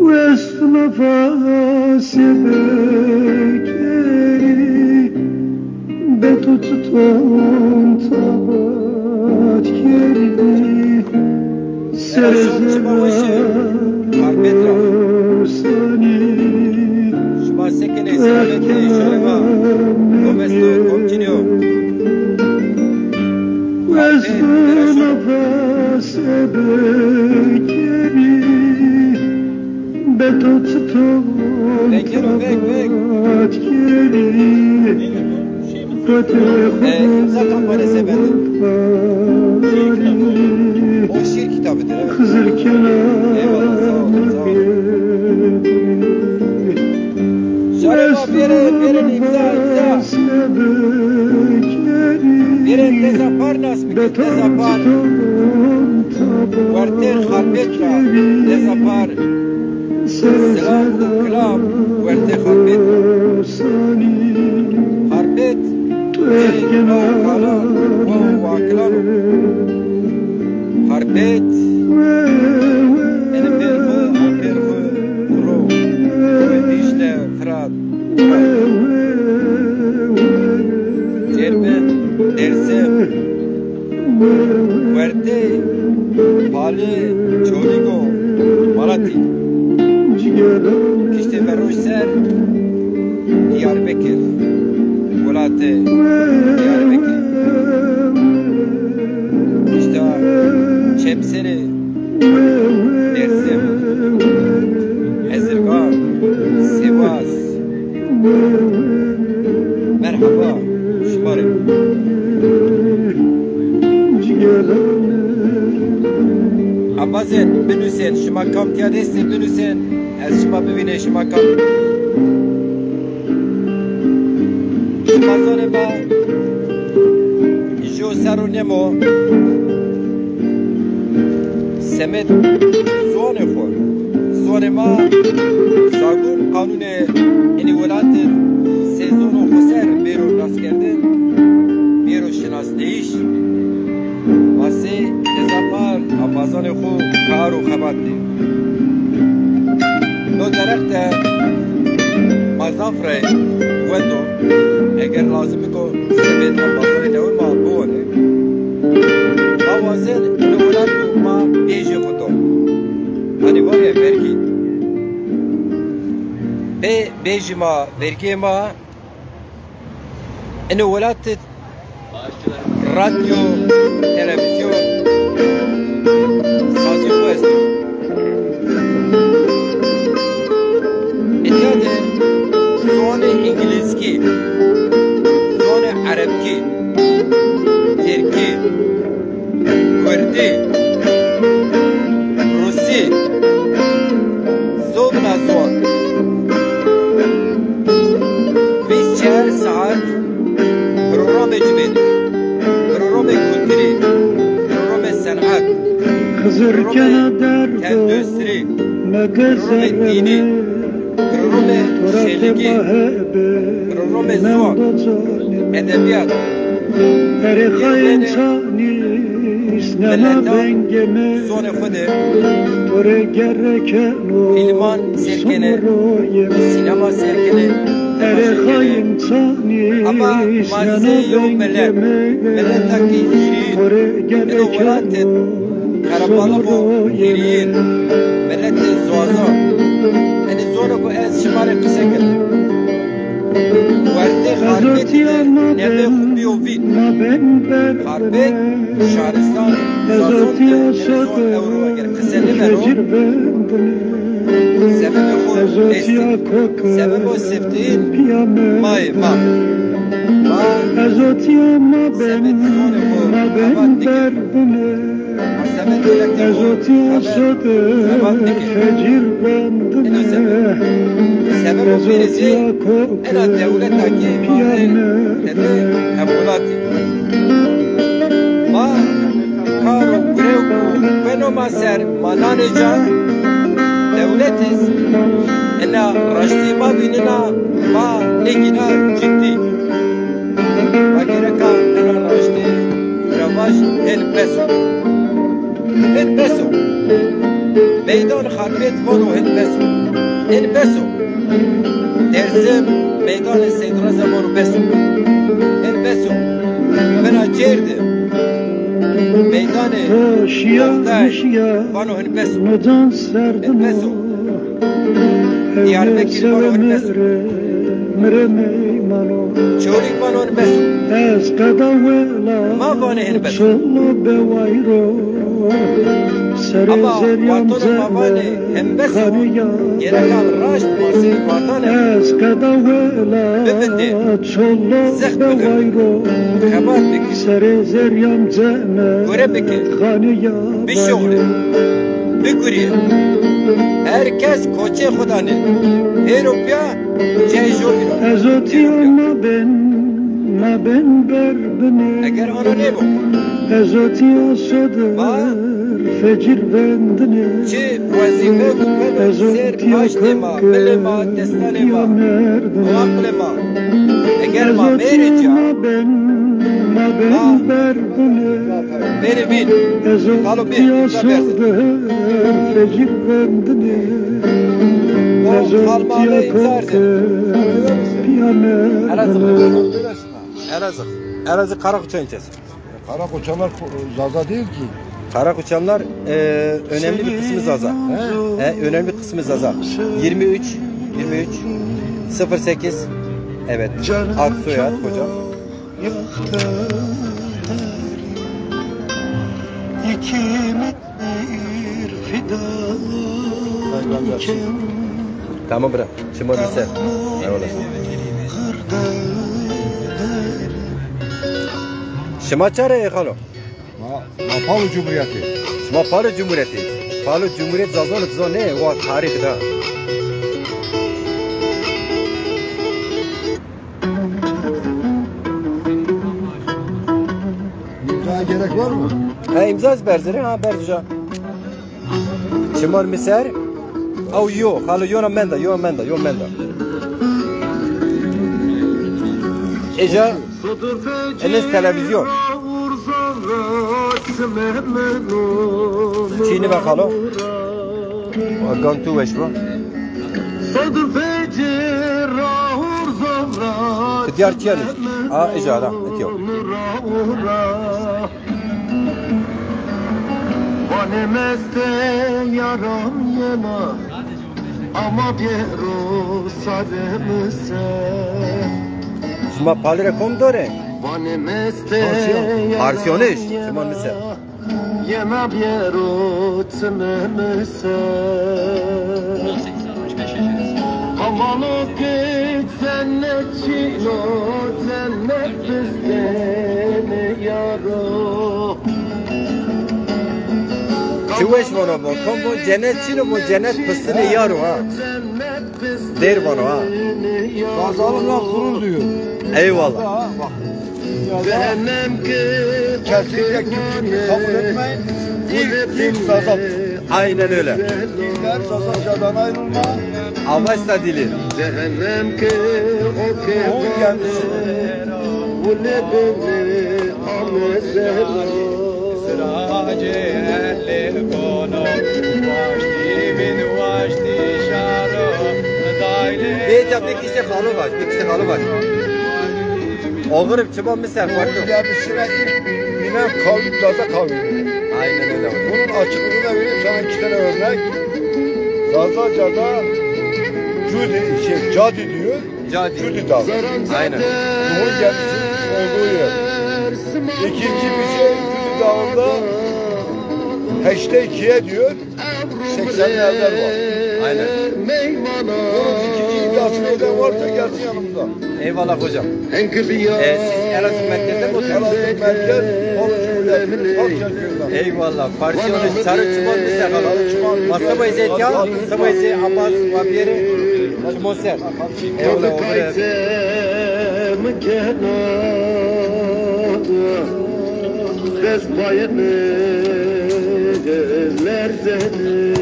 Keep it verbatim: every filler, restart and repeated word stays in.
West nefesê bekerî, be to çiton tabat kerî. Serê zerra rosanî. Şima sekinê, selametê, şorê ma. Kom esto, kom cinî yo? Ez nefesê bekerî, be to çiton tabat kerî. E, imza kampanyası efendim. O şiir kitabıdır, evet. Eyvallah, sağ olun, sağ olun. Şarema, bêrê, bêrê imza, imza. Bêrê deza par nas bikî, deza par. Wertê Xarbêt ra, deza par. Selam û kilam wertê Xarbêt. Xarbêt, cê no kalan û wakilan o. Xarbêt, ene pêr xwu, apêr xwu, ro, Dîcle, Firat, Firat. Dêrbind, Dêrsim. Wertê Palê Çolîg o, Malatya. Kiştê veroj ser Diyarbekir. Welatê Diyarbekir. Kişta çepserê Dêrsim. Hezirgan, Sivas. Merhaba, şima rê. Embazên, binusên, şima kam tiya de estê, binusên, ez şima bivînê, şima kam. Şima zanê ma jû serr û nêm o. Semed ziwanê xo. Ziwanê ma zagon qanûnê enî welat de sê zono xo ser bêro naskerdin, bêro şinasneyîş. Ma sey deza par embazanê xo kar û xebat dê. No derheq de ma zaf rey wendo, eger lazim biko semed embazanê newe ma biwanê. Ma wazen ino welat û ma bêjê xo do. Hanî varê vergî. Pê bêjî ma vergîyê ma ino welat de radyo, televîzyon, sazî xo esto. Îtya de ziwanê îngilîzkî, ziwanê erebkî, tirkî, kurdî, rusî, zobna ziwan. Vîst çar saet programê cibênî, programê kulturî, programê senat, programê tenduristî, programê dînî, programê şêligî, programê ziwan, edebîyat, programê mileta zonê xo de fîlman sêr kenê, sînema sêr kenê, temaşe kenê. Ama ma sey yew milet, miletakî hîrîn, ino welat de qerebalix o hîrîn, miletê ziwazan. Enê zonê ku ez şima rê qise keno. Wertê Xarbêtî de nebe xo bîyo vîn. Xarbêt şaristan Sazon de, enê zon ewro eger qise nêbeno, sebebê xo estî. Sebebo sifteyîn ma yê ma. Ma sebebê zonê xo xebat nêkeno. Ma sebebê miletê xo xebat, xebat nêkeno. Ino sebeb. Sebebo bêrê zî ena dewleta ke ma ê tede hemwelatî. Ma kar û gurew ku beno ma ser, ma nanê ca, dewlet iz ina raştî ma vînena, ma nêgîna ciddî. Ma gereka ina raştî revaj hên bes o. Hin bes o. Meydan Xarpêt vano hin bes o. Hin bes o. Dêrsim meydanê Seyîd Reza vano bes o. Hin bes o. Bina cêr de meydanê Oxday vano hin bes o. Hin bes o. Diyarbekir vano hin bes o. Çolîg vano hin bes o. Ma vanê hin bes o. Ama wextano ma vanê hin bes o, gereka raşt ma sey vatane bivindê, zext bikir, xebat bikir, gore bikir, bişoxlê, bigurîyê. Her kes koçê xo danê. Hêro pîya cayê jobî ra. Eger ana nêbo, ma çi wezîfe û beno ser paştê ma, milê ma, destanê ma, aqilê ma. Eger ma mêrê ca, ma mêrê vîn, xalo bî, îmza berze. O xal ma îmza erze. Elazığ. Elazığ. Elazığ Karakoçan kes. Karakoçanlar ko-, Zaza değil ki. Karakoçanlar, e, önemli bir kısmı Zaza. He? E, önemli kısmı Zaza. Yirmi üç, yirmi üç, sıfır sekiz. Evet. Ad, soyad hocam. Tamam bira. Şima bir ser. Eyvallah. Şima çare xalo? Ma, ma Palo Cumhuriyeti. Şima Palo Cumhuriyeti. Palo Cumhuriyet Zazanı bizo ne? Wa tarih da. İmzaya gerek var mı? Ha, imza ez berzirî, ha, berz uca. Çimar mi ser? Aw yo, xalo yona menda, yo menda, yo menda. Eja, enes televizyon. Çiğni bakalım. Gan tu weş bu. Ti diyar çiye nişt? A, ija da, etiyo. Vanê meste yaram yena, ama bêro sade mi se. Şima palire kom dore? Vanê meste yaram yena. Parsiyoniş, şima mi se. Yena bêro çimê mi ser. Vano ke cennet çin o, cennet pistene yar o. Çi weş vano bo, kom bo cennet çin o, bo cennet pistene yar o, ha. Dêr vano ha. Zazalılar gurur duyuyor. Eyvallah. Bak, dünyada kesinlikle kim kimi kabul etmeyin. İlk din Zaza. Aynen öyle. Dinler Zazacadan ayrılma. Avesta dili. Onun kendisi. Bê ca bir kişi xalo baş, bir kişi xalo baş. Oğurım çıma mı sen farklı? Ya bir süre ilk binen kavim, Zaza kavimi. Aynen öyle. Bunun açıklığını da vereyim sana iki tane örnek. Zazaca'da cudi, şey, cadi diyor. Cadi. Cudi Dağı. Aynen. Doğu gelişi olduğu yer. İkinci bir şey, Cudi Dağı'nda heşte ikiye diyor. Seksen evler var. Aynen. Bunun ikinci iddiasını eden varsa gelsin yanımıza. Eyvallah hocam. Ee, siz Elazığ merkezde mi oturuyorsunuz? Elazığ merkez, Balıkçı Köyü. Balıkçı Köyü'nden. Eyvallah. Parsiyonu sarı çimon mu ser? Sarı çimon. Ma sıvayze etya, sıvayze Abbas, Vabiyeri, çimon ser. Eyvallah, o bre. Dest payını lerzeni.